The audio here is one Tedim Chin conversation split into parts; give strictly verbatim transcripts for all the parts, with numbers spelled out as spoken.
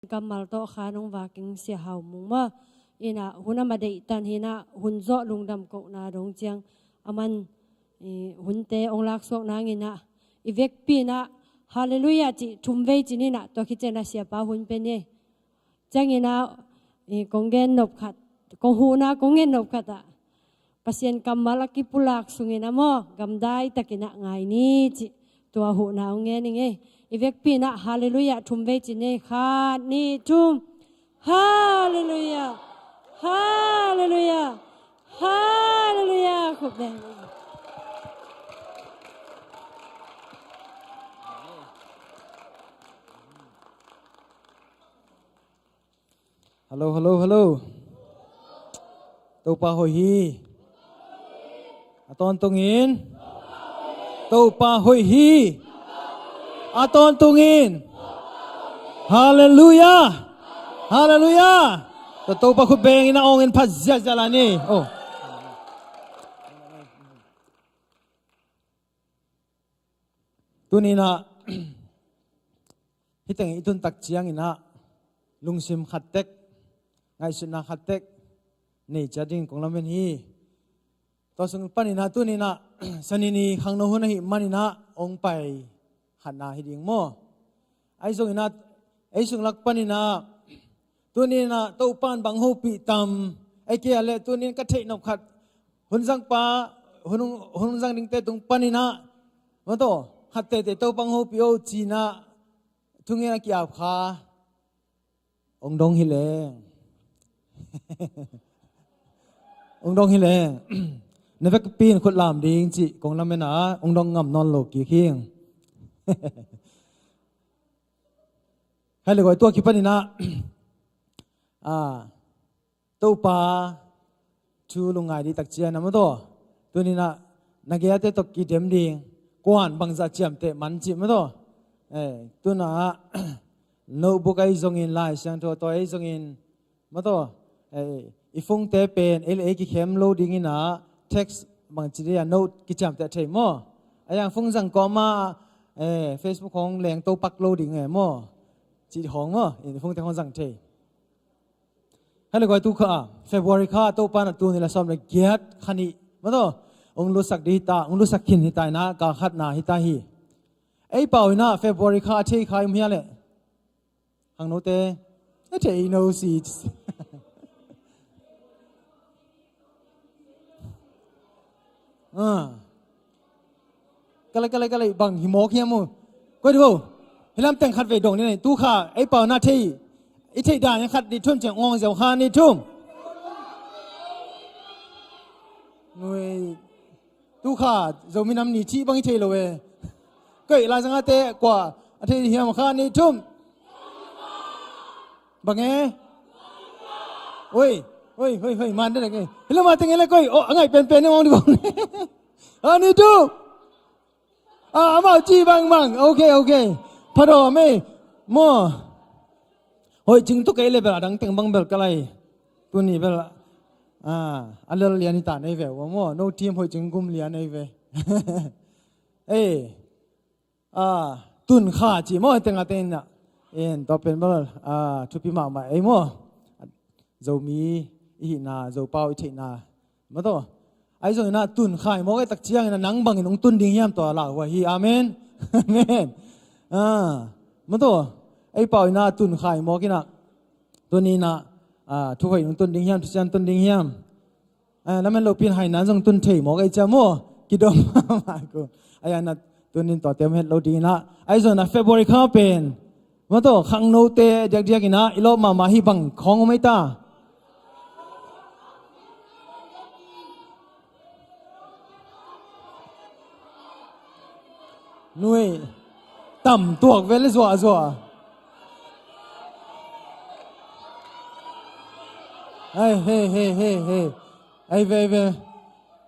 kammal tawh khan hong vak ing Sia Hau Mung maw. Inah hun a ma deihtan hinah hun zawh lungdam kohna dong ciang a man, i, hunte hong laksuak nanginah i vekpi inah Halleluiah cih thum vei cin inah tua khit cianah siapa hun pia ni. Cianginah, i, kong gen nop khat, kong huhna kong gen nop khat ah Pasian kammal a kipulak sungin a maw gamdai takinah ngai ni cih tua huhna hong ngen ing ei. I vekpi inah Halleluiah thum vei cin ei. Khat, nih, thum. Halleluiah. Halleluiah. Halleluiah. Khut beng. Hallo, hallo, hallo. Topa hoih hi. A tawntungin. Topa hoih hi. A tawntungin. Halleluiah. Halleluiah. Tua Topa khut bengin a awngin phat ziahziah la ni. Oh. Tuninah hih teng i tuntak cianginah lungsim khattek, ngaihsutna khattek nei ciat ding kong lamen hi. Tua sung paninah tuninah sanini khangno hun ahih maninah hong pai khatna hi ding maw? Ahi zonginah ei sung lak paninah tuninah Topan bang hopih tam, ei kei a le tunin ka theih nop khat hun zangpa, hun, hun zang dingte tung paninah mataw khat tete Topa hong hopih o cinah thungen a ki-ap kha. Ong dong hi leng. Ong dong hi leng. Na vekpi in khut lam ding cih kong lamen a ong dong ngam nawn lo kik hi. Khai le koi tua kipaninah a Topa thu lungngai dih takcian a mataw tuninah na gei-ate tawh kidem ding kuan bangzah ciamteh man cih mataw. Eh, tunah notebook ahi zongin Lai Siangtho tawh ahi zongin mataw, eh, i phone-te pen ei le ei kikhem lo dinginah text bangci dih a note kiciamteh thei maw? A yang phone zang kawma, eh, Facebook hong leng to pak lo ding e maw? Cih hong maw? I phone-te hong zang thei. Hei le koi tu kha a February kha Topa na tu ni la sawm le giat kha nih mataw hong lusak dih hita, hong lusak khin hita inah kal khatna hita hi. Ei pau inah February kha a thei kha i um hia le? Hang note a thei no si. Ah. Kalai, kalai, kalai, bang hi mawk hiam uh? Koi di bo. Hi lam teng khat vei dong ni nei. Tu kha ei pau na thei. I thei dan khat di thun ciang ong ziau kha ni thum. Nui. Tu kha Zomi Nam Ni cih bang i thei lo e. Koi la zang a te kua a thei hiam kha ni thum. Bang e? Oi, oi, oi, oi, man de de. Hi lo ma teng e le koi. Oh, a ngai penpen ni ong di bang. A ni thum. Ah, amau ci bangbang. Ok, ok. Pha dawm ei. Maw. Hoih cing tuk ei le bel a dang teng bang bel ka lai. Tuni bel ah, a lel lian hi ta nei ve ua maw. No team hoih cing gum lian ei ve. Eh. Ah, tun kha ci maw, teng a teng na. En, tua pen bel ah, thupi mahmah ei maw. Zomi i hihna, Zopau i theihna mataw. Ahi zongin ah tun khai mawk ei takciangin ah nang bangin hong tun ding hiam tua lauhuai hi. Amen. Amen. Ah, mataw. Ei pau in ah tun khai mawk in ah tuni in ah, ah, thu hoih hong tun ding hiam, thuciam tun ding hiam. Ah, lamen lopi in haina zong tun thei mawk ei ciam maw. Kidom mahmah ku. Ahi zongin ah tuni in tua tem het lo ding in ah. Ahi zongin ah February kha pen mataw, khangnote diakdiak in ah i lawp mahmah hi bang khawng om ei ta. Nui. Tam tuak vel zuahzuah. Ai, hei, hei, hei, hei. Ai, ve, ve.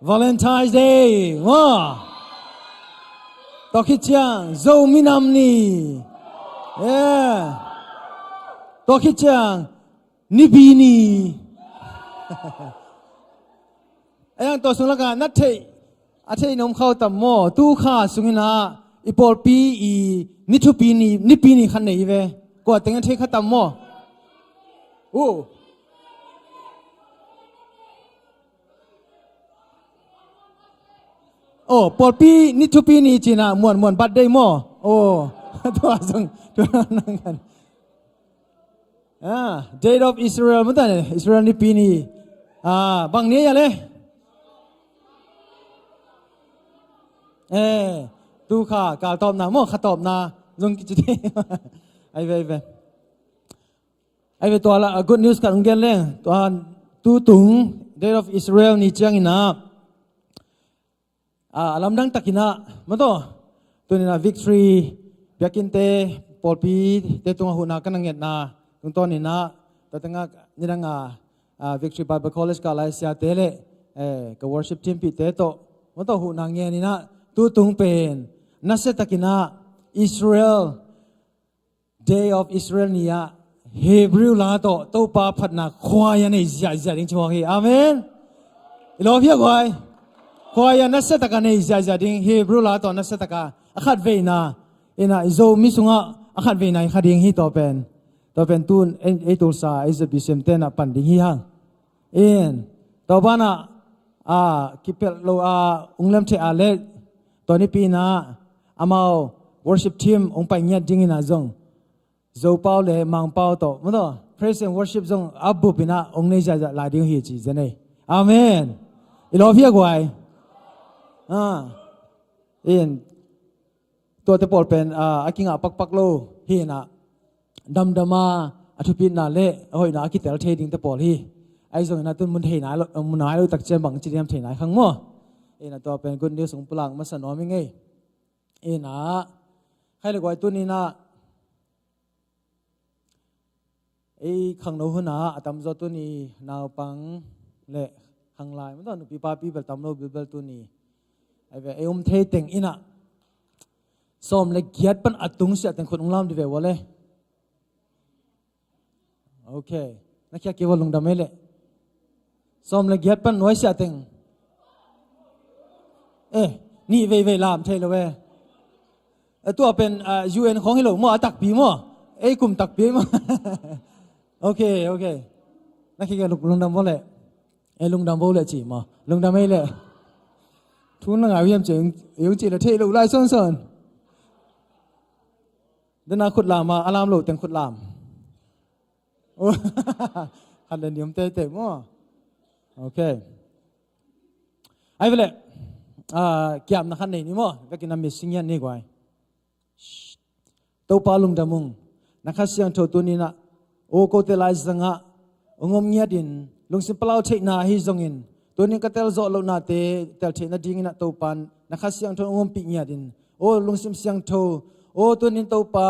Valentine's Day. Wah. Tua khit ciang Zomi Nam Ni. Yeah. Tua khit ciang Nipi Ni. Ahi zongin tua sung lakah na theih, a theih na om khau tam maw? Tu kha sungin ah i pawlpi i ni thupi ni, Nipi Ni khat nei hi ve. Kua teng a thei kha tam maw? Oh. Oh, pawlpi ni thupi ni cina muan muan birthday maw? Oh. Tua zong tua nang kan. Ah, Day of Israel mata ni Israel nipi ni. Ah, bang ni ya le. Eh, tu kha kal tawpna maw, kha tawpna zong kici te. Ai ve, ai ve. Ai ve, tua la, a good news khat hong gen leng. Tua tu tung Day of Israel ni ciangin ah, a lamdang takin ah, mataw, tunin ah Victory biakinnte, pawlpite tungah huhna ka na ngetna tungtawnin ah, tua tengah nidang a, a Victory Bible College ka lai siate le, eh, ka worship team pihte tawh, mataw, huhna ngenin ah, tu tung pen nasia takin ah Israel, Day of Israel ni ah Hebrew la tawh Topa phatna khuai a nei ziahziah ding ci mawk hi. Amen. I lawm hia guai? Khuai a nasia taka nei ziahziah ding, Hebrew la tawh nasia taka a khat veina in ah i Zomi sungah a khat veina i kha ding hi. Tua pen, tua pen tun ei, ei tulsa ei Z B C M te na pan ding hi hang. In, tua banah, a, kipelh lo a, ung lem thei a le, tua nipi in ah, amau worship team ung pai ngiat dingin ah zong, Zopau le Mangpau tawh, mataw, praise and worship zong a bup in ah ung nei ziahziah lai ding hi ci zen ei. Amen. I lawm hia guai? Ah. In, tuate pawl pen, ah, a kingah pakpak lo hi in ah, damdam a, a thupitna le a hoihna a kitel thei dingte pawl hi. Ahi zongin ah tun mun thei nai lo, mun nai lo tak ciang bang ci diam thei nai khang maw? In ah tua pen good news hong pulak masa nuam ing ei. In ah, khai le guai, tunin ah ei khangno hun ah a tamzaw tuni naupang le khanglai, mataw, nupi papi bel tam lo bilbel tuni. Ai ve, ei um thei teng in ah sawm le giat pan a tung siah teng khut ung lam di ve ua le. Ok. Na khiak kei ua, lungdam ei le. Sawm le giat pan nuai siah teng. Eh, nih veivei lam thei lo ve. Eh, tua pen, ah, U N khawng hi lo maw, a takpi maw? Ei kum takpi maw? Ok, ok. Na khia lung, lungdam vo le. Eh, lungdam vo le ci maw? Lungdam ei le. Thu na ngai hiam ci, ung ci le thei lo lai sawnsawn. Dena khut lam a, a lam lo teng khut lam. Khat le nih om teitei maw? Ok. Ai ve le, ah, kiamna khat nei ni maw? Vekin a mit sing hian ni guai. Topa lungdam ung. Na Kha Siangtho tunin ah, o kote laizangah ung om ngiatin, lungsim palau theihna ahi zongin, tunin ka tel zawh lohnate tel theih nadingin ah Topan na Kha Siangtho ung ompih ngiatin, o lungsim siangtho, o tunin Topa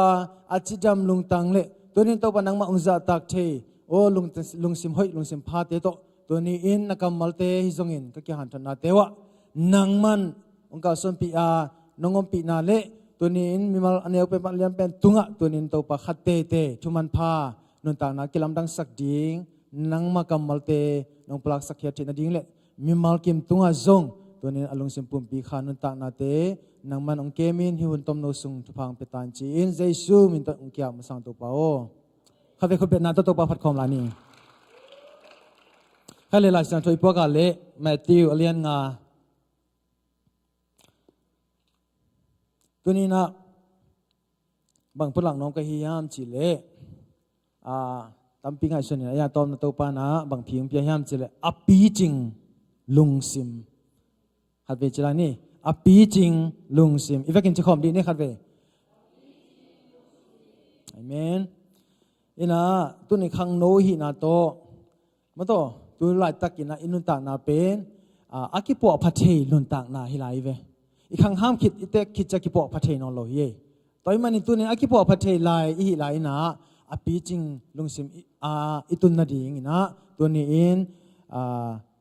a cidam lungtang le tunin Topa nangmah ung zahtak thei, o lung-, lungsim hoih, lungsim phate tawh, tuni-in na kammalte hi zongin ka kihanthawnate uh ah nangman ong kalsuanpih a, nong ompihna le tuni-in mimal a neu pen, a lian pen tungah tuni-in Topa khat teitei thuman pha nuntakna kilamdangsak ding, nangma kammalte nong pulaksak khiat theih nading le mimal kim tungah zong tuni-in a lungsim pumpi kha nuntaknate nangman ong kemin hih hun tomno sung thupha ong pia ta in ci-in Jesu min tawh ong kiam masang Topa aw. Khatvei khutbetna tawh Topa phat khawm lai ni. Khaile Lai Siangtho i puak a le Matthew a lian nga. Tuni-in ah bang pulak nuam ka hi hiam cih leh, a, tampi ngaihsun in a, a tawpna Topa in ah bang phi hong pia hiam cih leh a picing lungsim. Khatvei ci lai ni, a picing lungsim. I vekin ci khawm dih ni khatvei. Amen. In ah tuni khangno hihna tawh, mataw, tu laitakin ah i nuntakna pen, a, a kipuahpha thei nuntakna hi lai ve. I khangham khit, i tek khit ciang kipuahpha thei nawn lo hi ei. Tua ahih manin tuni-in a kipuahpha thei lai i hih lai in ah, a picing lungsim i, a, i tun nadingin ah tuni-in, a,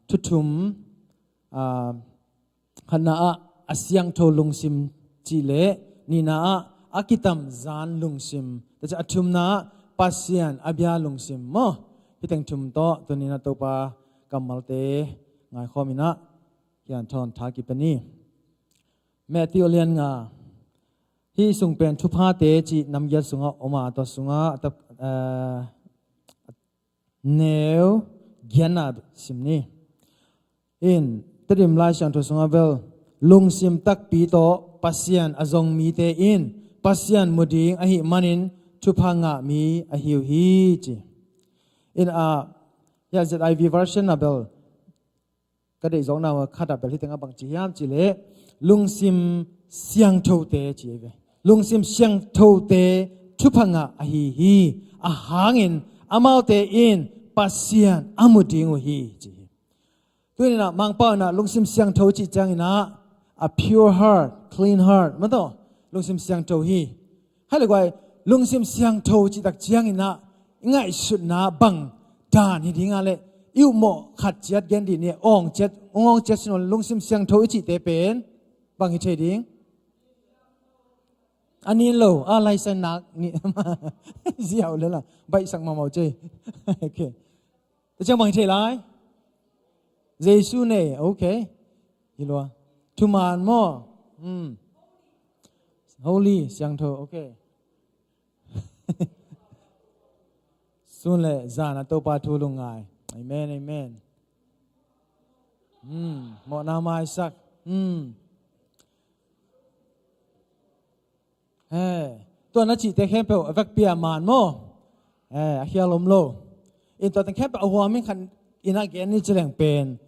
thu thum, a, khatna ah a siangtho lungsim cih leh, nihna ah a kitamzan lungsim, tua ciang a thumna ah Pasian a bia lungsim maw? Hih teng thum tawh tuni-in ah Topa kammalte ngaikhawm in ah kianthawn tha kipia ni. Matthew a lian nga. Hih sung pen Thuphate cih nam giat sungah om a, tua sungah a tap, eh, neu giatna sim ni. In Tedim Lai Siangtho sungah bel lungsim takpi tawh Pasian a zong mite in Pasian mu ding ahih manin thupha ngah mi ahi uh hi ci. In a, ya Z I V version ah bel ka deih zawkna uh khat ah bel hih tengah bang ci hiam cih leh lungsim siangthote ci hi ve. Lungsim siangthote thupha ngah ahi hi. A hangin amaute in Pasian a mu ding uh hi ci hi. Tuni-in ah Mangpau in ah lungsim siangtho cih ciangin ah a pure heart, clean heart mah tawh lungsim siangtho hi. Hai le guai, lungsim siangtho cih tak ciangin ah i ngaihsutna bang dan hi ding a leh i upmawh khat ciat gen dih ni, awng ciat, awng ciat sin lungsim siangtho i cihte pen bang hi thei ding? A nin lo a laisan nak ni ziau le la baihsak mahmah uh cei. Okay. Tua ciang bang hi thei lai? Jesu nei, okay. Hi lua. Thuman maw? Hmm. Holy, siangtho, okay. Sun le zan a Topa thu lungngai. Amen, amen. Hmm. Mawhna maisak. Hmm. He, tua na cihte khempeuh a vekpi a man maw? He, a khial om lo. In tua teng khempeuh a huam in khan in a gen ni ci leng pen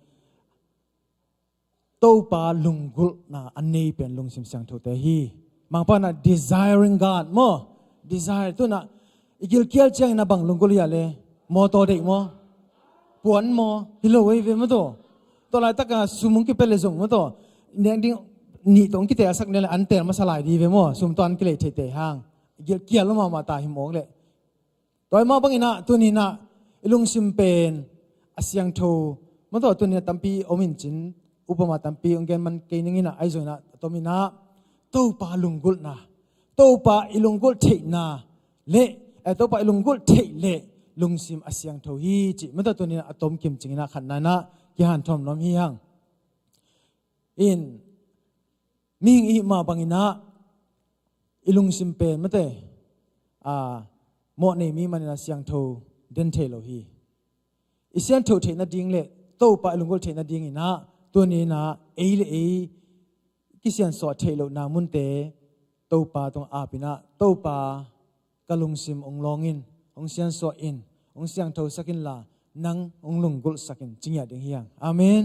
Topa lunggulhna a nei pen lungsim siangthote hi. Mangpau in ah desiring God maw? Desire tu-in ah i gilkial ciangin ah bang lunggulh hi a le? Mawtaw deih maw? Puan maw? Hi lo ei ve maw tawh. Tua laitak a sum hong kipia le zong maw tawh, nek ding nih tawh hong kitelsak ni le an tel masa lai di ve maw? Sum tawh an kileih theihtheih hang. Gilkial lo mahmah ta hi mawk leh. Tua hi mah bangin ah tuni-in ah i lungsim pen a siangtho maw tawh, tuni-in ah tampi om in cin, upama tampi hong gen man kei ning in ah, ahi zongin ah a tomin ah Topa lunggulhna, Topa i lunggulh theihna le, eh, Topa i lunggulh theih le lungsim a siangtho hi cih maw tawh tuni-in ah a tom kimcing in ah khatna in ah kihanthawn nuam hi hang. In mihing i hih mah bangin ah i lungsim pen maw tawh, a, mawh nei mi manin ah siangtho den thei lo hi. I siangtho theih nading le Topa i lunggulh theih nadingin ah tuni-in ah ei le ei kisiansuah theih lohna munte Topa tungah ap in ah, Topa, ka lungsim hong lawng in, hong siansuah in, hong siangthosak inla nang hong lunggulhsak in ci ngiat ding hi hang. Amen.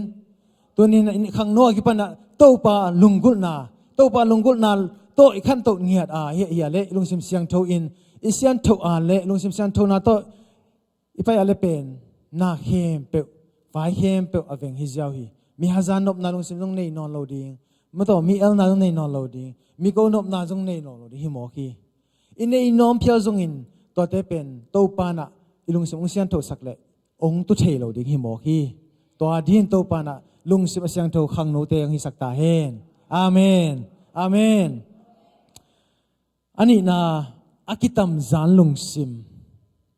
Tuni-in ah khangno a kipan ah Topa lunggulhna, Topa lunggulhna tawh i khantoh ngiat a hi a leh i lungsim siangtho in, i siangtho a leh lungsim siangthona tawh i pai a le pen na khempeuh, vai khempeuh a veng hi ziau hi. Mi hazat nopna lungsim zong nei nawn lo ding maw tawh, mi elna zong nei nawn lo ding, mi ko nopna zong nei nawn lo ding hi mawk hi. I nei nawm phial zongin tuate pen Topa in ah i lungsim hong siangthosak leh hong tu thei lo ding hi mawk hi. Tua dingin Topa in ah lungsim a siangtho khangnote hong hisak ta hen. Amen. Amen. A nihna, a kitamzan lungsim.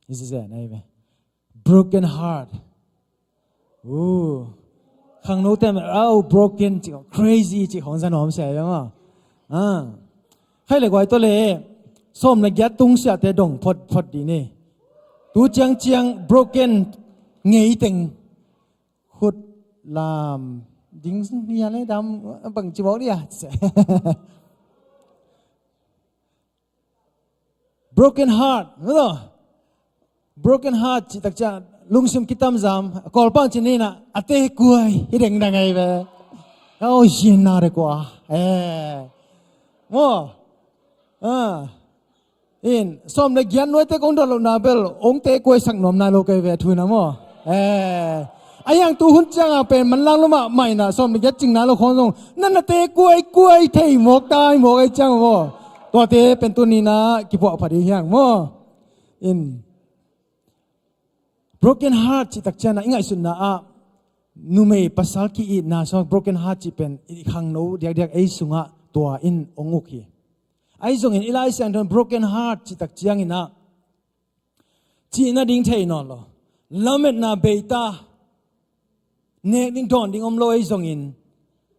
Hi zen ahi ve. Broken heart. Uh. Khangnote, au, broken cih, crazy cih khong za nuam se ve maw. Ah. Khai le guai tawh le sawm le giat tung siate dong phot phot dih ni. Tu ciangciang broken ngei teng khut lam ding hi a le dam bang ci mawk dih a. Broken heart, no? Broken heart cih tak ciang lungsim kitamzan, Kawlpau in ci ni in ah, a tekuai hi dengdeng ahi ve. Ka aw zin na de kua. Eh. Maw. Ah. In, sawm le giat nuaite kong dot lohna bel hong tekuaisak nuam nai lo kei ve a thu in ah maw. Eh. A hiang tu hun ciang a pen manlang lo mahmah in ah sawm le giat cing nai lo khong zong nan a tekuaikuai thei mawk ta hi mawk ahi ciang maw. Tuate pen tuni in ah kipuah pha ding hi hang maw. In, broken heart cih tak ciang ah i ngaihsutna ah numei pasal ki-itna sungah broken heart cih pen i khangno diakdiak ei sungah tua in hong uk hi. Ahi zongin i Lai Siangtho in broken heart cih tak ciangin ah cih nading thei nawn lo, lametna beita, nek ding dawn ding om lo ahi zongin,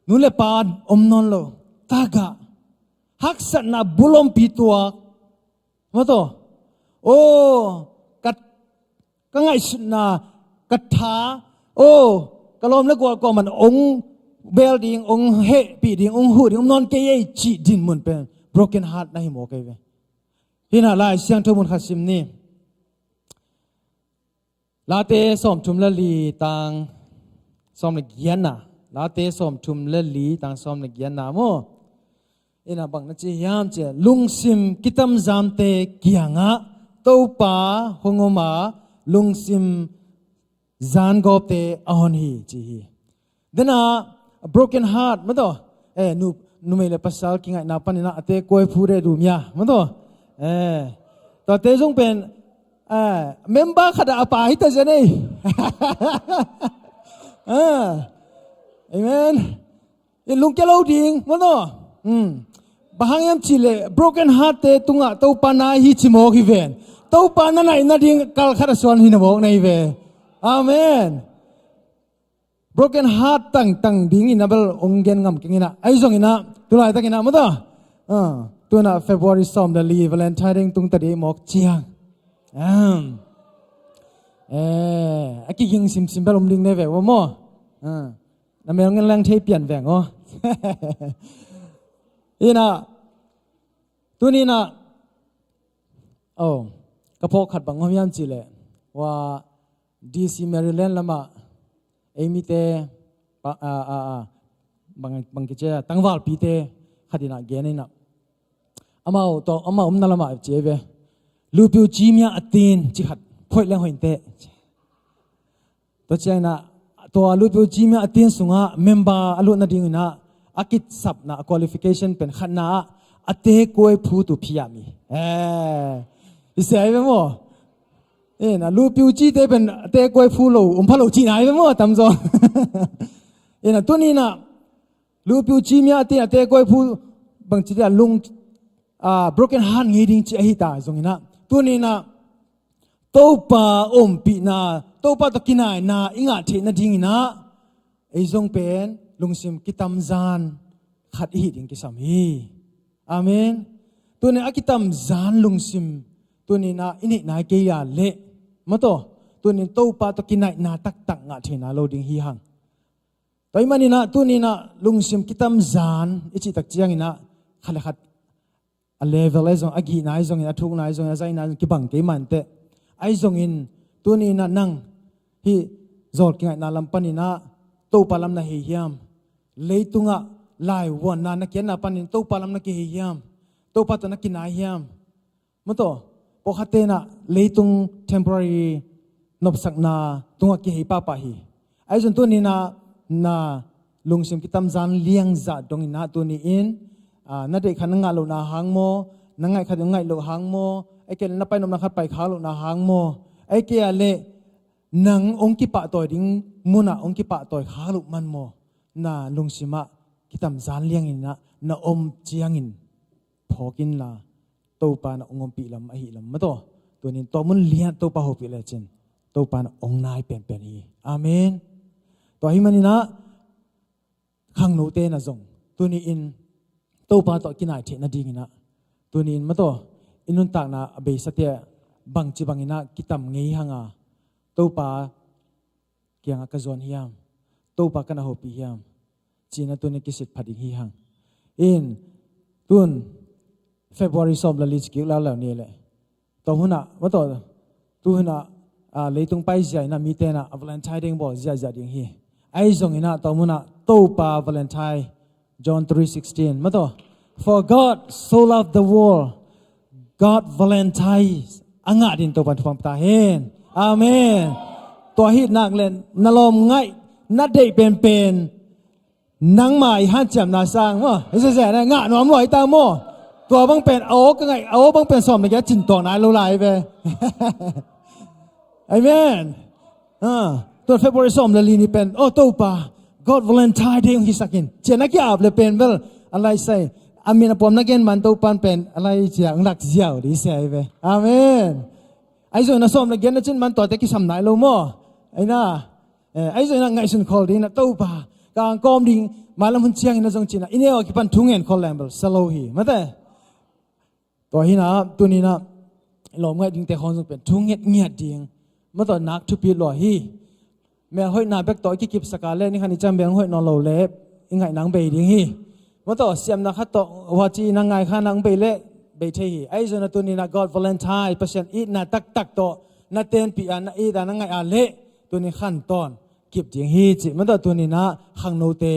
nu le pa om nawn lo, tagah, haksatna bul ompi tuak maw tawh. Aw, ka, ka ngaihsutna, ka tha, oh, ka lawm le gual kuaman ong bel ding, ong hehpih ding, ong huh ding om nawn kei ei cih dinmun pen broken heart na hi mawk ei ve. Hi na, Lai Siangtho mun khat sim ni. Late sawmthum le li tang sawm le giatna. Late sawmthum le li tang sawm le giatna maw? Ina bang na ci hiam ci a, lungsim kitamzante kiangah Topa hong om a, lungsim zangawpte a hon hi ci hi. Dena broken heart maw taw. Eh, nu, numei le pasal kingaihna paninah a te kuai phu de dum ya maw taw. Eh, tua te zong pen, eh, member khat a pa hi ta zen ei. Ah, amen. I lungkia lo ding maw taw. Hmm. Bang hang hiam cih leh broken heart te tungah Topa na hi ci mawk hi ven. Topa na naih nading kal khat a suan hi na mawk na hi ve. Amen. Broken heart tangtang dingin a bel ong gen ngam keng inah. Ahi zong inah, tu laitak inah maw taw. Ah, tu inah February sawm le li Valentine ding tung ta ding mawk ciang. Am. Eh, a kiging simsim bel om ding ne ve ua maw. Ah, na mel ngen leng thei pian veng aw. Inah, tuni inah, oh, ka phawk khat bang om hiam cih leh, ua, D C Maryland lamah ei mite, pa, a, a, a, bang, bang kici a, tangvalpite khat inah gen inah. Amau, tua, amau omna lamah ci ei ve. Lupiu ci mia a tin, ci khat, phoih leng hoih inteh. Tua ciang inah, tua Lupiu ci mia a tin sungah member a lut nading inah, a kisapna, a qualification pen khatna ah, a te kuai phu tu phiam hi. Eh, i sia ei ve maw? Ina, lupiu cite pen a te kuai phu lo, um pha lo cihna hi ve maw, a tamzaw. Ina, tuni inah, lupiu ci mia a tin a te kuai phu bang ci dia lung, ah, broken heart ngei ding ci ahi ta zong inah. Tuni inah, Topa ompihna, Topa tawh kinaina i ngah theih nading inah, ei zong pen lungsim kitamzan khat i hih ding kisam hi. Amen. Tuni a kitamzan lungsim, tuni inah i neih nai kei a leh, maw taw, tuni in Topa tawh kinaina taktak ngah theihna lo ding hi hang. Tua ahih man inah, tuni inah lungsim kitamzan i cih tak ciang inah, khat le khat a level ahi zong, a gihna ahi zongin, a thukna ahi zongin, a zaina ahi zongin, kibang kei mah inteh. Ahi zongin, tuni inah nang hih zawl kingaihna lam pan inah, Topa lam na hei hiam? Leitungah laivuanna na kiatna panin Topa lam na kihei hiam? Topa tawh na kinai hiam? Maw taw, pawlkhatte inah leitung temporary nopsakna tungah kihei pahpah hi. Ahi zong tuni inah na lungsim kitamzan liangzah dong inah tuni in, ah, na deih khat na ngah lohna hang maw, na ngaih khat na ngaih loh hang maw, ahih kei leh na pai nopna khat pai khak lohna hang maw, ahih kei a leh nang hong kipahtawi ding munah hong kipahtawi khak loh man maw, na lungsimah kitamzan liang inah na om ciangin phawk inla, Topa na hong ompih lam ahih lam maw taw. Tuni in tua mun lian Topa hopih lecin, Topa na hong nai penpen hi. Amen. Tua ahih man inah khangnote na zong tuni in Topa tawh kinai theih nading inah, tuni in maw taw, i nuntakna a beisate bangci bang inah kitam ngei hang a, Topa kiangah ka zuan hiam? Topa ka na hopih hiam? Ci inah tuni kisit pha ding hi hang. In, tun February sawm le li ci kik leuleu ni leh, tua hun ah, maw taw, tu hun ah, ah, leitung pai zia inah mite inah a Valentine ding bawl ziahziah ding hi. Ahi zong inah tua mun ah Topa Valentine, John three sixteen, maw taw, "For God so loved the world." God Valentine a ngah ding Topa in thupha pia ta hen. Amen. Tua ahih nak leh na lawm ngaih, na deih penpen, nangma i hanciamna sang maw, i sese na ngah nuam lua hi ta maw. Tua bang pen a aw ka ngaih, a aw bang pen sawm le giat cin tuak nai lo lai ve. Amen. Ah, tua February sawm le li ni pen, oh Topa, God Valentine Day hong hisak in, ci a na ki-ap le pen bel a laisai, a min a puam na gen man Topa in pen a lai ci a hong lak ziau ding sia hi ve. Amen. Ahi zong inah sawm le giat na cin man tuate kisam nai lo maw. Ahi na, eh, ahi zong inah ngaihsun khol ding inah Topa, ka angkawm ding, mailam hun ciang inah zong ci inah i neu a kipan thu ngen khol leng bel sa lo hi, mate. Tua hi inah tuni inah lawm ngaih dingte khawng zong pen thu ngetngiat ding, Mawtaw nak thupi lua hi. Mel hoihna bek tawh i kikipsak a le ni khat ni ciang mel hoih nawn lo le i ngaihna hong bei ding hi. Mawtaw siamna khat tawh huaci na ngai kha na hong bei le bei thei hi. Ahi zongin a tuni-in ah God Valentine, Pasian itna taktak tawh na tenpih a, na it a, na ngaih a le tuni khan tawn kip ding hi ci. Mawtaw tuni-in ah khangnote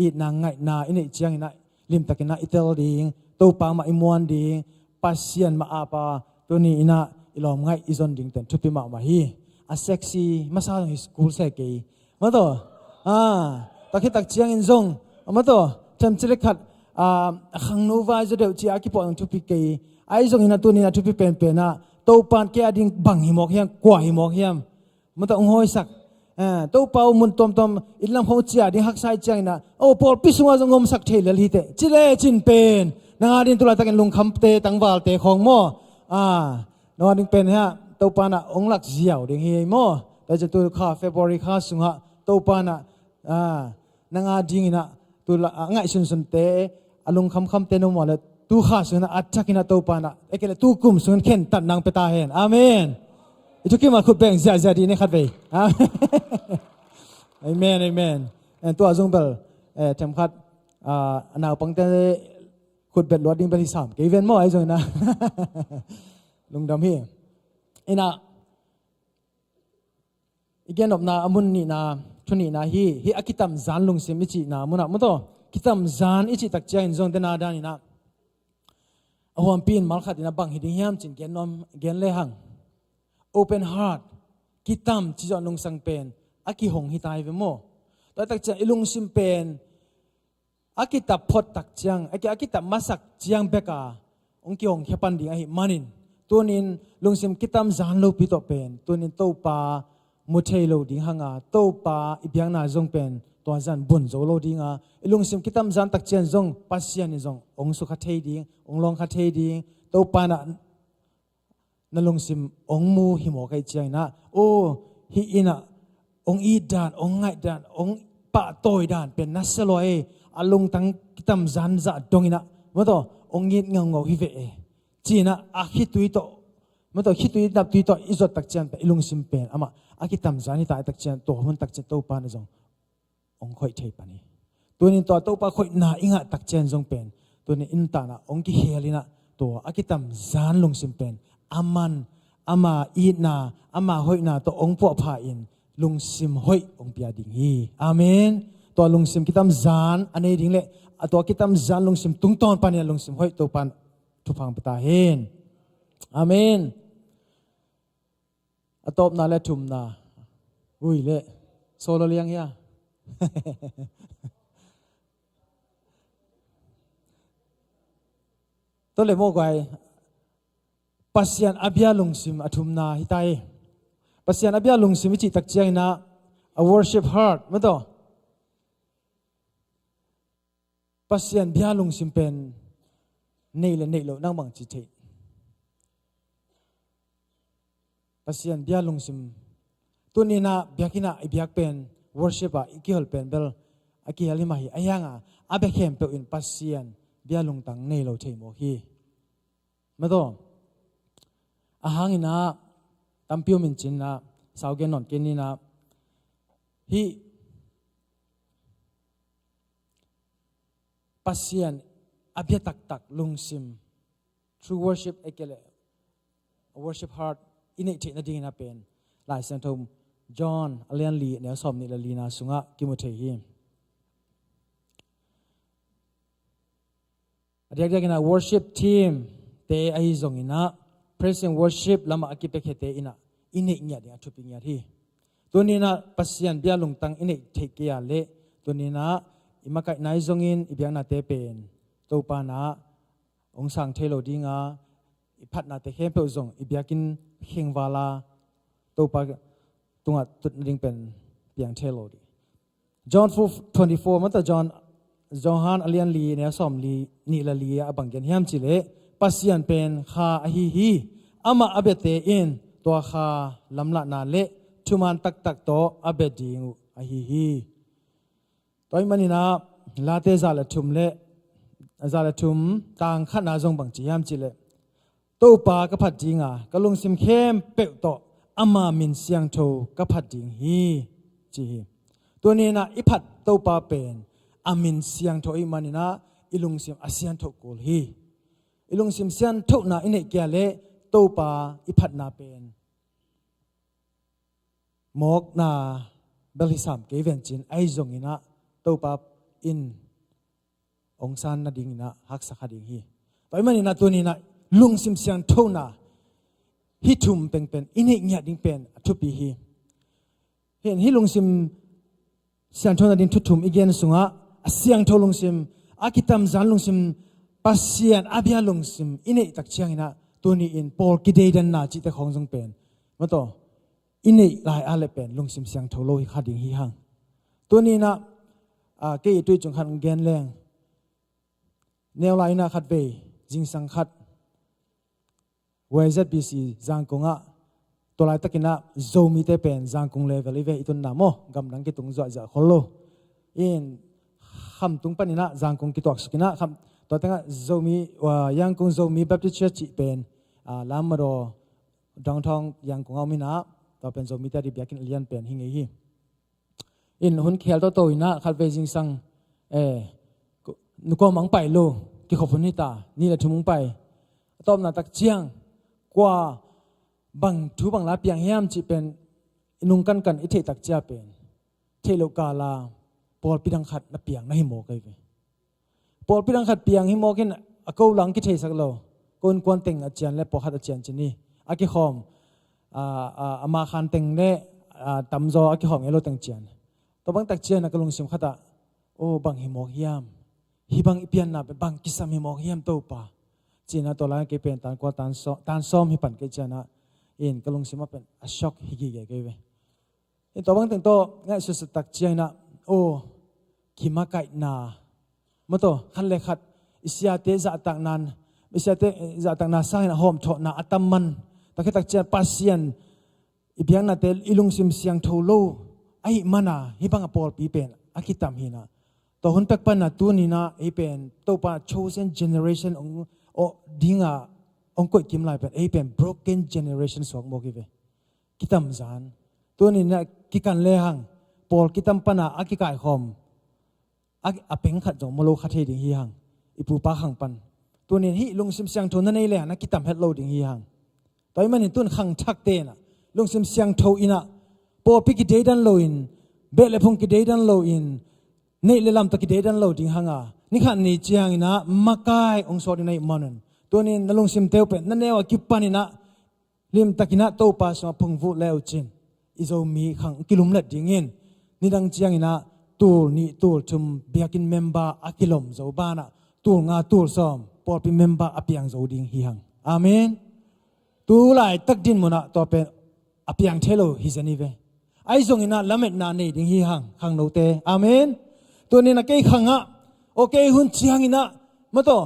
itna ngaihna i neih ciangin ah limtakin ah i tel ding, Topa mah i muan ding, Pasian mah ap a tuni-in ah i lawm ngaih i zon dingte in thupi mahmah hi. A sexy masa zong hi kul se kei. Mawtaw, ah, tak hi tak ciangin zong, mawtaw, themcik le khat, ah, a khangno vai zaw deuh ci a kipuah zong thupi kei. Ahi zongin ah tuni-in ah thupi penpen ah Topa in kei a ding bang hi mawk hiam, kua hi mawk hiam, mawtaw hong hawisak. Eh, Topa uh mun tuamtuam inn lam khawng ciah ding haksa i ciangin ah, oh, pawlpi sungah zong omsak thei lel hi teh ci le cin pen nang a ding tu laitakin lungkhamte, tangvalte khawng maw, ah, nang a ding pen hiah Topa in ah hong lak ziau ding hi maw. Tua ciang tu kha February kha sungah Topa in ah, ah, nang a dingin ah tu la, ah, ngaihsunsunte, a lungkhamkhamte na om a le tu kha sungin ah a thakin ah Topa in ah, e kei le tu kum sungin khentat nang pia ta hen. Amen. I thukim a khut beng ziahziah dih ni khat vei. Amen, amen. Eh, tua zong bel, eh, themkhat, ah, a naupangte khut bet luat ding bel hi sam kei ven maw, ahi zongin ah lungdam hi. Inah i gennopna a mun nihna, thu nihna hi, hi a kitamzan lungsim i cihna munah mawtaw, kitamzan i cih tak ciangin zong dena danin ah a huampi in mal khat in a bang hi ding hiam cin gen nuam, gen lehang open heart, kitam cih zawh nungsang pen a kihong hi ta hi ve maw. Tua tak ciang i lungsim pen a kitap phot tak ciang, a ki, a kitap masak ciang bek a hong kihong khia pan ding ahih manin, tunin lungsim kitamzan lopi tawh pen tunin Topa mu thei lo ding hang a, Topa i biakna zong pen tua zan bun zo lo ding a, i lungsim kitamzan tak ciang zong Pasian in zong hong sukha thei ding, hong lawngkha thei ding, Topa in ah na lungsim hong mu hi mawk ahih ciangin ah, aw, hih in ah hong it dan, hong ngaih dan, hong pahtawi dan pen na sia lua e, a lungtang kitamzan zah dongin ah mawtaw hong it ngaungau hi ve e, ci-in ah a khitui tawh, mawtaw khitui naptui tawh i zuat tak ciang pen i lungsim pen amah a kitamzan hi ta i tak ciang tua hun tak ciang Topa in ah zong hong khoih thei pan hi. Tunin tua Topa khoihna i ngah tak ciang zong pen tunin i nuntakna hong kikhel in ah tua a kitamzan lungsim pen aman ama itna, ama hoihna tawh hong puahpha in lungsim hoih hong pia ding hi. Amen. Tua lungsim kitamzan a nei ding le a tua kitamzan lungsim tungtawn panin a lungsim hoih Topa in thupha hong pia ta hen. Amen. A tawpna le thumna. Ui le. Solo liang hia. Tua le maw guai. Pasian a bia lungsim a thumna hi ta hi. Pasian a bia lungsim i cih tak ciangin ah a worship heart mawtaw. Pasian bia lungsim pen nei le neih loh nang bang ci thei. Pasian bia lungsim tunin ah biakinn ah i biak pen worship ah i kihol pen bel a kihel hi mah hi. Ahi hang a a bia khempeuh in Pasian bia lungtang nei lo thei mawk hi. Mawtaw. A hangin ah tampi om in cin ah sau gen nawn kei ning ah hih Pasian a bia taktak lungsim, true worship, e kei le worship heart i neih theih nadingin a pen Lai Siangtho John a lian li neu sawm nih le lina sungah kimu thei hi. A diakdiakin ah worship team te ahi zongin ah praise and worship lamah a kipiakhiate in ah i neih ngiat ding a thupi ngiat hi. Tunin ah Pasian bia lungtang i neih theih kei a leh tunin ah i makaihna i zongin i biaknate pen Topa in ah hong sang thei lo ding a, i phatnate khempeuh zong i biakinn khengval a Topa tungah tut nading pen piang thei lo ding. John four twenty-four, mawtaw John, Johan a lian li neu sawm li nih le li ah a bang gen hiam cih leh Pasian pen kha ahi hi. Amah a biate in tua kha lamlahna le thuman taktak tawh a bia ding uh ahi hi. Tua ahih manin ah Late za le thum le, za le thum tang khatna zong bang ci hiam cih leh Topa ka phat ding a, ka lungsim khempeuh tawh ama min siangtho ka phat ding hi, ci hi. Tuni-in ah i phat Topa pen a min siangtho ahih manin ah i lungsim a siangtho kul hi. I lungsim sianthona i neih kei leh Topa i phatna pen mawkna bel hi sam kei ven cin, ahi zongin ah Topa in hong san nadingin ah haksa kha ding hi. Tua ahih manin ah tuni-in ah lungsim sianthona hih thum pengpen i neih ngiat ding pen a thupi hi. Hih, hih lungsim sianthona ding thu thum i gen sungah a siangtho lungsim, a kitamzan lungsim, Pasian a bia lungsim i neih tak ciangin ah tuni-in pawl kideidanna cihte khawng zong pen, maw taw, i neih lai a leh pen lungsim siangtho lo hi kha ding hi hang. Tuni-in ah, a, kei i tui cung khat gen leng, neu lai-in ah khat vei, zingsang khat, Y Z B C Zangkong ah, tua laitakin ah Zomite pen Zangkong level i ve, i tunna maw, gamdang kitung zuahzuah khol lo. In Khamtung panin ah Zangkong kituaksuk in ah, Kham, tua tengah Zomi, uh, Yangon Zomi Baptist Church cih pen, uh, Lamka Road, downtown Yangon ah om in ah, tua pen Zomite ading biakinn a lian pen hi ngei hi. In hun khel toto in ah khat vei zingsang, eh, ku-, nu kua mah hong pai lo, kikhop hun hi ta, ni le thum hong pai. A tawpna tak ciang, kua bang thu bang la piang hiam cih pen i nung kankan i theih tak cia pen, theih loh kal a pawlpi dang khat na piang na hi mawk ahi ve. Pawlpi dang khat piang hi mawk in, a ko lang kitheisak lo. Ko innkuan teng a cian le pawlkhat a cian ci ni. A kikhawm, a, a, a ma khan teng le, a, tamzaw a kikhawm ngei lo teng cian. Tua bang tak ciang a ka lungsim khat ah, "O, bang hi mawk hiam? Hih bang i pianna pen bang kisam hi mawk hiam Topa?" Ci-in ah tua lai kei pen tan kua tan saw-, tan sawm hi pan kei ciang ah, in ka lungsim ah pen a shock hi gige kei ve. In tua bang teng tawh ngaihsutsak tak ciangin ah, o, kimakaihna, maw taw, khat le khat i siate zahtakna, i siate, eh, zahtakna sangin a hawmthawhna a tam man. Tua khit tak ciang Pasian i biaknate i lungsim siangtho lo ahih man a, hih bang a pawlpi pen a kitam hi in ah. Tua hun pek pan a tuni-in ah ei pen Topa chosen generation hong, aw, ding a hong koih kim lai pen, ei pen broken generation suak mawk hi ve. Kitamzan. Tuni-in ah kikan le hang, pawl kitam pan a a kikaikhawm, a, a peng khat zong maw lo kha thei ding hi hang, i pupa khang pan. Tuni-in hih lungsim siangtho na nei le hang na kitam het lo ding hi hang. Tua ahih manin tun khangthakte in ah lungsim siangtho in ah, pawlpi kideidan loin, beh le phung kideidan loin, neih le lam tawh kideidan lo ding hang a, ni khat ni ciangin ah makai hong suak ding na hih man un, tuni-in na lungsimte uh pen na neu a kipan in ah limtakin ah Topa sungah phungvuh le uh cin, i Zomi khang kilumlet dingin, nidang ciangin ah tul nih tul thum biakinn member a kilom zo banah tul nga tul sawm pawlpi member a piang zo ding hi hang. Amen. Tu laitak dinmun ah tua pen a piang thei lo hi zen hi ve. Ahi zongin ah lametna nei ding hi hang khangnote. Amen. Tuni-in ah kei khang ah, o, kei hun ciangin ah, maw taw,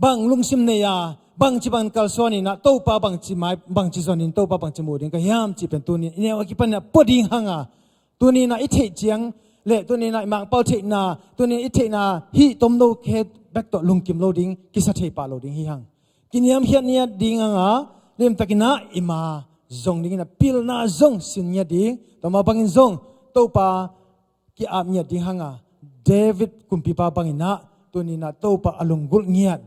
bang lungsim nei a, bangci bang kalsuan in ah, Topa bangci mai, bangci zon in, Topa bangci mu ding ka hiam cih pen tuni-in i neu a kipan in ah pua ding hang a, tuni-in ah i theih ciang le tuni-in ah i Mangpau theihna, tuni-in i theihna hih tomno khe bek tawh lungkim lo ding, kisa thei pah lo ding hi hang. Kiniamkhiat ngiat ding hang a, limtakin ah i ma zong dingin ah pilna zong sin ngiat ding, tua mah bangin zong Topa ki-ap ngiat ding hang a, David kumpipa bangin ah tuni-in ah Topa a lunggulh ngiat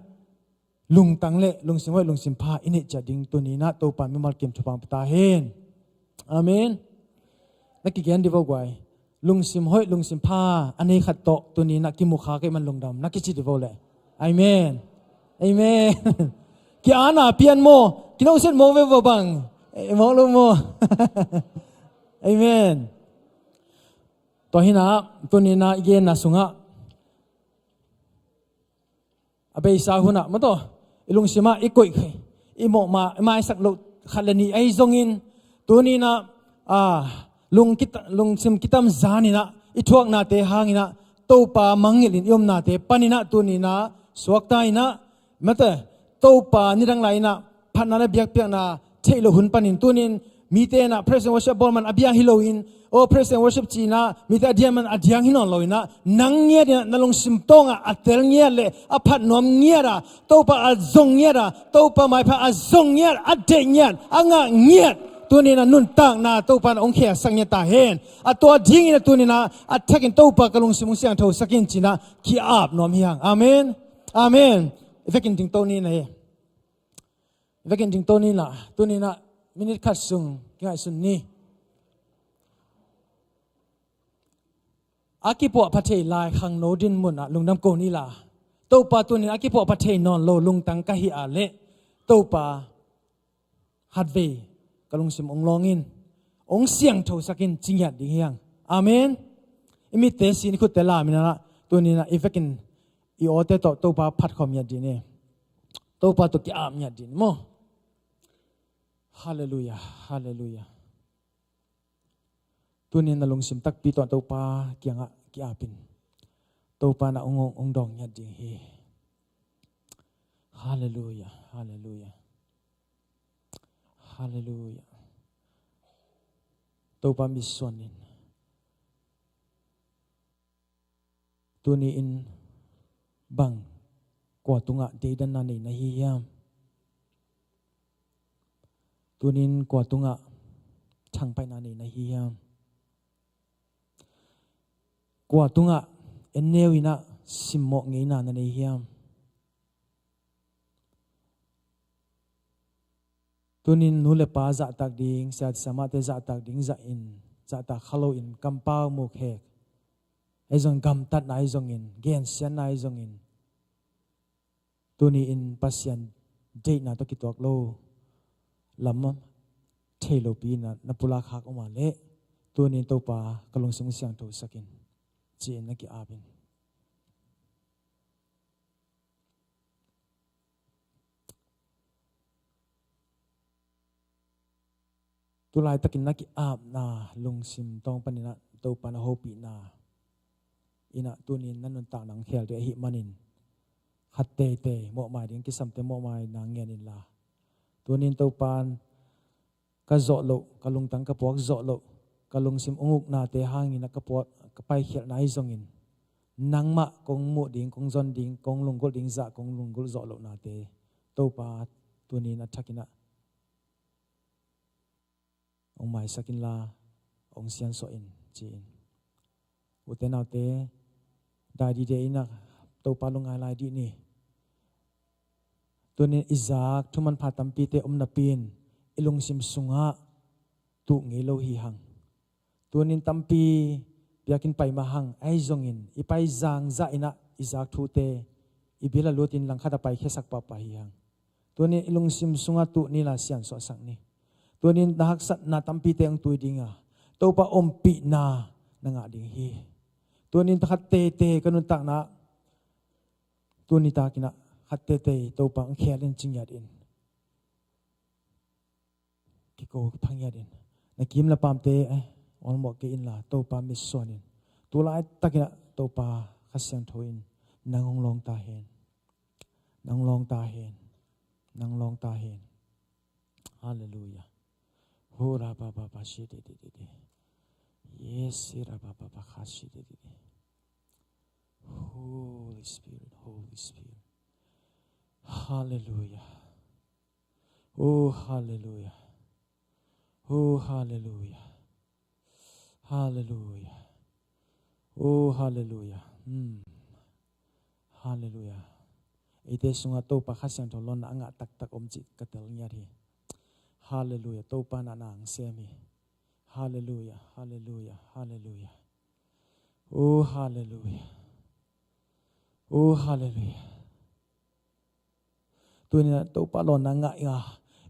lungtang le lungsim hoih lungsim pha i neih ciat ding tuni-in ah Topa mimal kim thupha pia ta hen. Amen. Na kigen dih vo guai. Lungsim hoih lungsim pha a nei khat tawh tuni-in ah kimu kha kei man lungdam na kici dih vo le. Amen. Amen. Ki-ana pian maw, kinawhsiat maw ve vo bang. Eh, mawk lo maw. Amen. Tua hi in ah tuni-in ah i genna sungah a beisa hun ah, maw taw, i lungsim ah i koih, i mawhma, i maisak loh khat le nih ahi zongin, tuni-in ah, a, lung kita-, lungsim kitamzan in ah i thuaknate hangin ah Topa mangngilh in i omnate panin ah tuni-in ah suakta in ah, maw taw, Topa nidang lai-in ah phatna le biakpiakna theih loh hun panin tuni-in mite in ah praise and worship bawl man a bia hi loin, o, praise and worship ci-in ah mite a diang man a diang hi nawn lo in ah, nang ngiat in ah na lungsim tawngah a tel ngiat le a phat nuam ngiat a, Topa a zong ngiat a, Topa maipha a zong ngiat, a deih ngiat, a ngah ngiat, Tuni in ah nuntakna Topa in ah hong khelsak ngiat ta hen. A tua dingin ah tuni in ah a thakin Topa ka lungsim hong siangthosak in ci-in ah ki-ap nuam hi hang. Amen. Amen. I vekin dingto ni na hi. I vekin dingto ni la. Tuni in ah minit khat sung kingaihsun ni. A kipuahpha thei lai khangno dinmun ah lungdam ko ni la. Topa, tuni in a kipuahpha thei nawn lo lungtang ka hih a leh, Topa, khatvei ka lungsim hong lawng in, hong siangthosak in ci ngiat ding hi hang. Amen. I mitte sin, i khutte lam in ah, tuni in ah i vekin i awte tawh Topa phat khawm ngiat ding hi. Topa tawh ki-ap ngiat ding hi maw. Halleluiah, halleluiah. Tuni in na lungsim takpi tawh Topa kiangah ki-ap in, Topa in ah hong, hong dawng ngiat ding hi. Halleluiah, halleluiah, halleluiah. Topa mitsuan in. Tuni in bang, kua tungah deidanna nei na hi hiam? Tuni in kua tungah thangpaihna nei na hi hiam? Kua tungah en neu in ah simmawh ngeina na nei hiam? Tuni in nu le pa zahtak ding, siate siamahte zahtak ding zah in, zahtak kha lo in kampau mukhek, ahi zongin gamtatna ahi zongin, gensiatna ahi zongin, tuni in Pasian deihna tawh kituak lo lam thei lopi in ah na pulak khak om a leh, tuni in Topa ka lungsim siangthosak in, ci-in na ki-ap in. Tulaitakin na ki-apna lungsim tawng panin ah Topa na hopihna in ah tuni in na nuntakna hong khel ding ahih manin, khat teitei mawhmai ding kisamte mawhmaina ngen inla, tuni in Topa in ka zawh loh, ka lungtang ka puak zawh loh, ka lungsim hong uknate hangin ah ka puak, ka paikhialhna ahi zongin, nangmah kong muh ding, kong zon ding, kong lunggulh ding zah kong lunggulh zawh lohnate, Topa, tuni in a thakin ah hong maisak inla, hong siansuah in, ci-in. Ute naute, dai dide in ah Topa lungngai lai dih ni. Tuni in i zak thumanpha tampite om napi-in i lungsim sungah tuh ngei lo hi hang. Tuni in tampi biakinn pai mah hang, ahi zongin i pai zangzah in ah i zak thute i bil ah lutin langkhat ah paikhiasak pahpah hi hang. Tuni in i lungsim sungah tuh ni la, siansuahsak ni. Tuni in na haksatna tampite hong tui ding a, Topa ompihna na ngah ding hi. Tuni in khat teitei ka nuntakna, tuni takin ah khat teitei Topa hong khel in ci ngiat in. Kiko pha ngiat in. Na kim le pamte, eh, awlmawh kei inla, Topa mitsuan in. Tulaitakin ah Topa Kha Siangtho in nang hong lawng ta hen. Nang lawng ta hen. Nang lawng ta hen. Halleluiah. Ho ra ba ba ba shi de de de de. Yes, si ra ba ba ba kha shi de de de. Holy Spirit, Holy Spirit. Halleluiah. Oh, halleluiah. Oh, halleluiah. Halleluiah. Oh, halleluiah. Hmm. Halleluiah. Eite sungah Topa Kha Siangtho lawnna a ngah taktak om cih ka tel ngiat hi. Halleluiah. Topa in ah na hong sem hi. Halleluiah. Halleluiah. Halleluiah. Oh, halleluiah. Oh, halleluiah. Tuni in ah Topa lawnna ngah i a,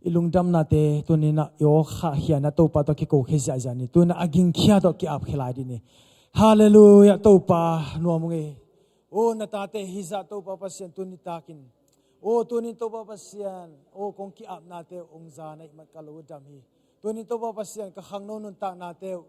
i lungdamnate tuni in ah i aw khahkhia in ah Topa tawh kikokhia ziahziah ni. Tuni in ah a gingkhia tawh ki-apkhia lai dih ni. Halleluiah. Topa nuam ung ei. O, na tate hizah Topa Pasian tuni takin, o, tuni in Topa Pasian, o, kong ki-apnate hong za na hih man ka lo dam hi. Tuni in Topa Pasian ka khangno nuntaknate uh,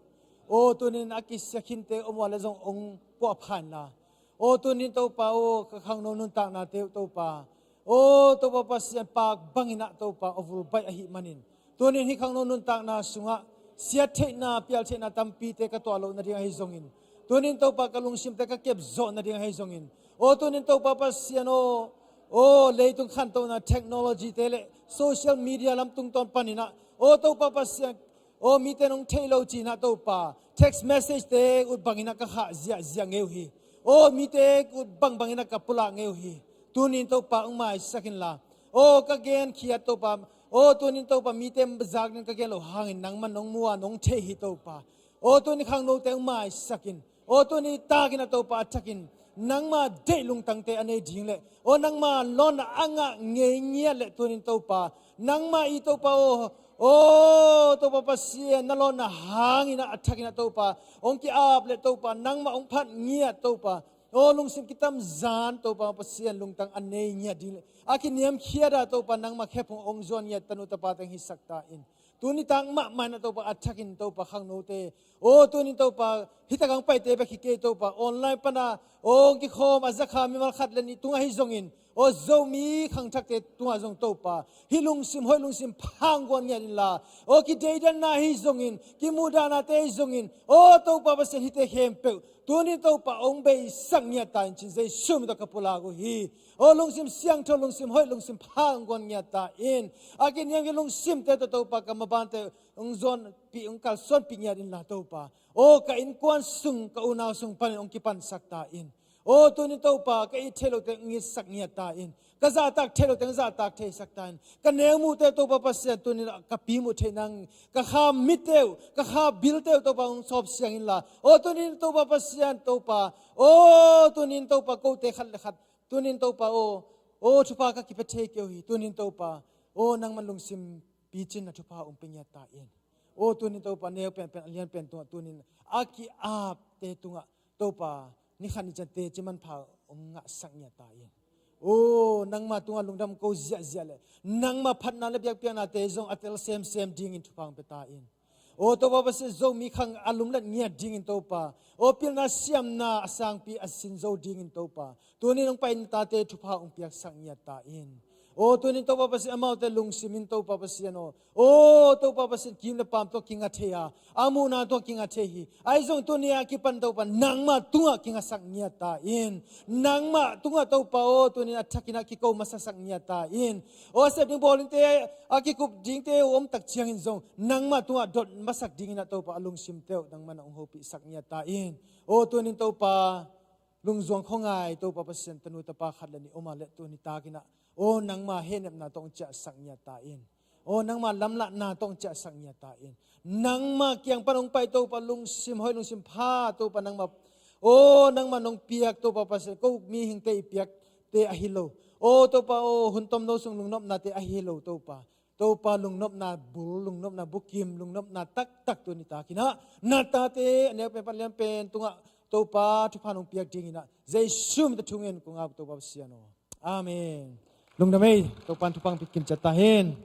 o, tuni in a kisia khinte om uh a leh zong hong puahpha inla, o, tuni in Topa, o, ka khangno nuntaknate uh Topa, o, Topa Pasian, paak bangin ah Topa a vul baih ahih manin, tuni in hih khangno nuntakna sungah siattheihna, pialtheihna tampite ka tuah loh nading ahi zongin, tuni in Topa ka lungsimte ka kepzawh nading ahi zongin, o, tuni in Topa Pasian, o, o, leitung khantohna technology te le social media lam tungtawn panin ah, o, Topa Pasian, Aw, mite nong thei lo cinah Topa, text message te ut banginah ka khah ziahziah ngei uh hi. Aw, mite ut bangbangin ah ka pulak ngei uh hi. Tunin Topa hong maisak inla. Aw, ka genkhiat Topa. Aw, tunin Topa mite zak ding ka gen loh hangin nangman nong mu a nong thei hi Topa. Aw, tuni khangnote hong maisak in. Aw, tuni takin ah Topa a thakin nangma deih lungtangte a nei ding leh, aw, nangma lawnna a ngah ngei ngiat leh tunin Topa, nangma i Topa aw, aw, Topa Pasian, na lawnna hangin ah a thakin ah Topa hong ki-ap leh Topa, nangma hong phat ngiat Topa, aw, lungsim kitamzan Topa Pasian lungtang a nei ngiat ding leh, a kiniamkhiat ah Topa nangma khephung hong zuan ngiat tanu tapa teng hisak ta in. Tuni tak mahmah in ah Topa a thakin Topa khangnote, aw, tunin Topa hih tak hong paite bek hi kei Topa, online pana, aw, hong kikhawm a zakha mimal khat le nih tungah hi zongin, aw, Zomi khangthakte tungah zong Topa hih lungsim hoih lungsim pha hong guan ngiat inla. Aw, kideidanna hi zongin, kimuhdannate hi zongin, aw, Topa Pasian hihte khempeuh tunin Topa hong beisak ngiat ta in cin Jesu min tawh ka pulak uh hi. Aw, lungsim siangtho, lungsim hoih, lungsim pha hong guan ngiat ta in. A kiniamkhiat lungsimte tawh Topa ka mabante hong zuanpih, hong kalsuanpih ngiat inla Topa. Aw, ka innkuan sung, ka unau sung panin hong kipansak ta in. Aw, tunin Topa ka it theih lohte hong itsak ngiat ta in. Ka zahtak theih lohte hong zahtak theisak ta in. Ka neu muhte Topa Pasian tunin ka pi muh theih nang, ka kha mitte uh, ka kha bilte uh Topa hong sawp siang inla. Aw, tunin Topa Pasian Topa, aw, tunin Topa kote khat le khat tunin Topa aw, aw, thupha ka kipia thei kei uh hi. Tunin Topa, aw, nangman lungsim picinna thupha hong pia ngiat ta in. Aw, tunin Topa neu penpen a lian pen tungah tunin a ki-apte tungah Topa ni khat ni ciang teci manpha hong ngahsak ngiat ta in. Aw, nangma tungah lungdam ko ziahziah leh nangma phatna le biakpiaknate zong a tel semsem dingin thupha hong pia ta in. Aw, Topa Pasian, Zomi khang a lumlet ngiat dingin Topa, aw, pilna siamna a sangpi a sin zo dingin Topa, tunin hong pai na tate thupha hong piaksak ngiat ta in. Aw, tunin Topa Pasian, amaute lungsim in Topa Pasian aw, aw, Topa Pasian, kim le paam tawh kinga thei a, a muhna tawh kinga thei hi. Ahi zong tuni a kipan Topa nangma tungah kingasak ngiat ta in. Nangma tungah Topa aw, tunin a thakin ah kiko masasak ngiat ta in. Aw, a sep ding bawl dingte, a kikup dingte uh om tak ciangin zong nangma tungah dot masak dingin ah Topa a lungsimte uh nangman ah hong hopihsak ngiat ta in. Aw, tunin Topa lungzuang khuangai Topa Pasian, tanu tapa khat le nih om a leh tuni takin ah, aw, nangma hehnepna tawh hong ciahsak ngiat ta in. Aw, nangma lamlahna tawh hong ciahsak ngiat ta in. Nangma kiang pan hong pai Topa lungsim hoih lungsim pha Topa nangma, aw, nangma nong piak Topa Pasian, ko mihingte i piakte ahi lo. Aw, Topa aw, hun tomno sung lungnopnate ahi lo Topa. Topa lungnopna bul, lungnopna bukim, lungnopna taktak tuni takin ah na tate a neu pen pan lian pen tungah Topa thupha nong piak dingin ah Jesu min tawh thungen kong ap Topa Pasian aw. Amen. Lungdam ei, Topa'n thupha hong pia kim ciat ta hen.